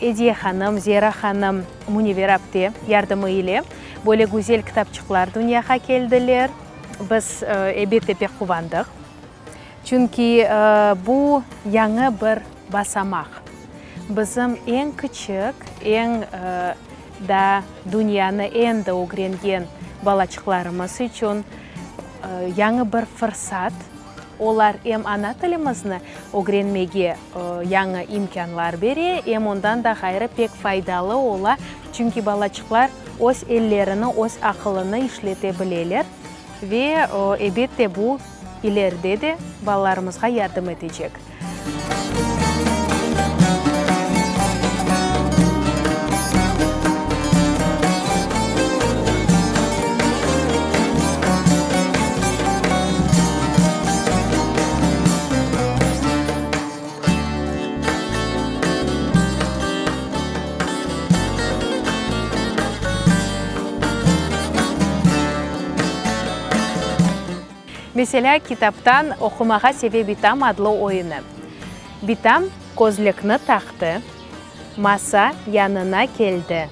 Ediye hanım, Zera hanım, Münevver apte yardımı ile böyle güzel kitapçıqlar dünyağa keldiler. Biz, elbette, pek quvandıq. Çünki bu yañı bir basamaq. Bizim eñ kiçik, eñ daa dünyanı endi ögrengen balaçıqlarımız içün yañı bir fırsat. Olar em ana tilimizni ögrenmege yañı imkânlar bere, em ondan da ğayrı pek faydalı ola, çünki balaçıqlar öz ellerini, öz aqılını işlete bileler ve, ebette, bu ileride de balalarımızğa yardım etecek. Meselâ, kitaptan Oqumağa seve bitam adlı oyunı. Bitam közlükni taqtı, masa yanına keldi,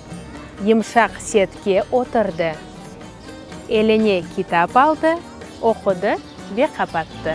yımşaq setke oturdı, eline kitap aldı, oqudı ve qapattı.